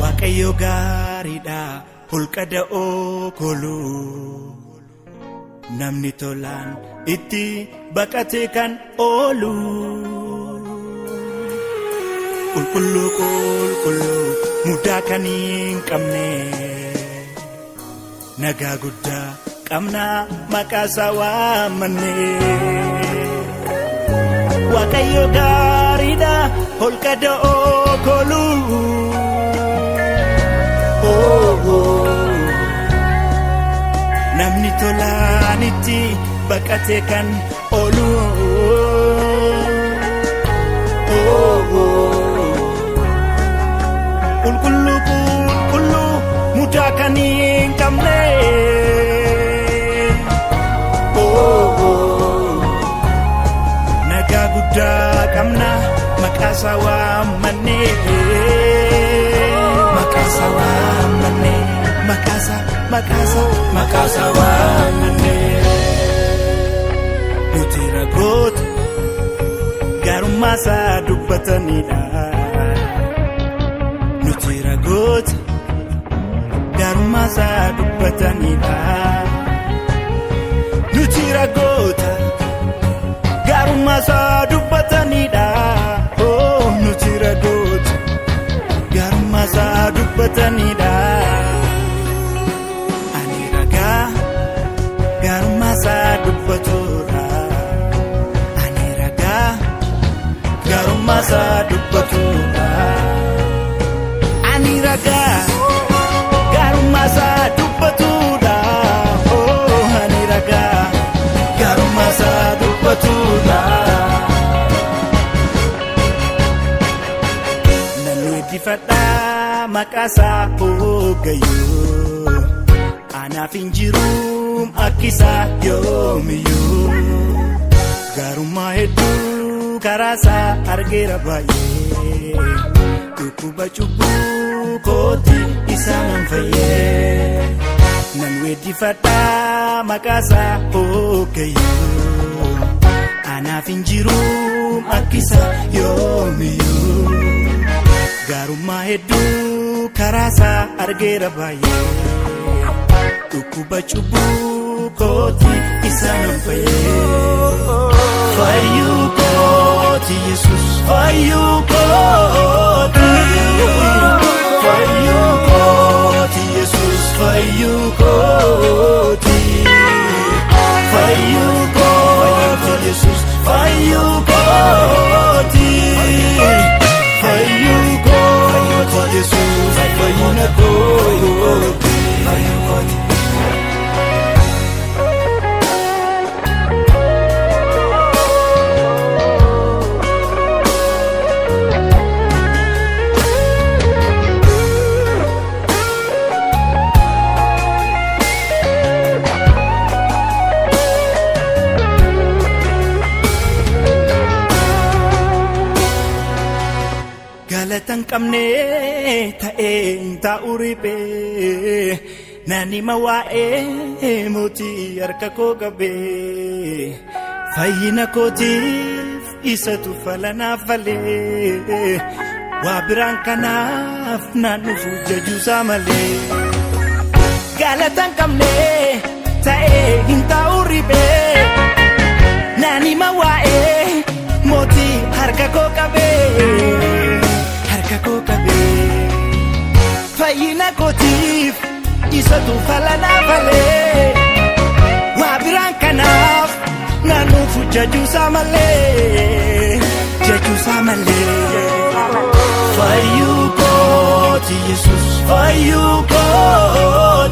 Waaqayyo gaariidha, holqa da'oo kooluu, namni tolaan itti baqatee kan oolu. Qulqulluu, qulqulluu, mudaa kan hin qabne, nagaa guddaa qabna maqaa isaa waammanne. Waaqayyo gaariidha, holqa da'oo kooluu. Oh, oh. Namni tolaanitti baqatee kan oolu. Oh, oh. Qulqulluu, qulqulluu, mudaa kan hin qabne. Oh, oh. Nagaa guddaa qabna maqaa isaa waammanne. Maqaa isaa waammanne. Maqaa isaa, maqaa isaa, maqaa isaa waammanne. Nuti ragoota gaarummaa isaa dubbatanidha. Nuti ragoota gaarummaa isaa dubbatanidha. Nuti ragoota gaarummaa isaa dubbatanidha. Oh, nuti ragoota gaarummaa isaa dubbatanidha. Ani ragaa gaarummaa isaa dubbatudha. Ani ragaa gaarummaa isaa dubbatudha. Ani ragaa gaarummaa isaa dubbatudha. Oh, ani ragaa gaarummaa isaa dubbatudha. Nan weeddifadhaa maqaa isaa hoogayyuu. Anaaf hin jiruum akkisaa yoomiyyuu. Gaarummaa hedduu karaa isaa argeera baay'ee. Dhukkuba cubbuu kooti isaa nan fayyee. Nan weeddifadhaa maqaa isaa hoogayyuu. Anaaf hin jiruum akkisaa yoomiyyuu. Gaarummaa hedduu karaa isaa argeera baay'ee. Dhukkuba cubbuu kooti isa nan fayyee. Fayyuu kooti Yesus, fayyuu kooti. Fayyuu kooti Yesus, fayyuu kooti. Fayyuu kooti Yesus, fayyuu kooti. Fayyuu kooti Yesus, fayyina kooti. Fayyuu kooti. Galata hin qabne ta'ee hin taa'u riphee, naan hima waa'ee mootii harka koo qabee. Fayyina kootiif isatu fala naaf falee, waa biraan kanaaf naan dhufu jajuusaa malee. Galata hin qabne ta'ee hin taa'u riphee, naan hima waa'ee mootii harka koo qabee, harka koo qabee. Fayyina kootiif isatu fala naaf falee, waa biraan kanaaf naan dhufu jajuusaa malee, jajuusaa malee. Fayyuu kooti Yesus, fayyuu kooti.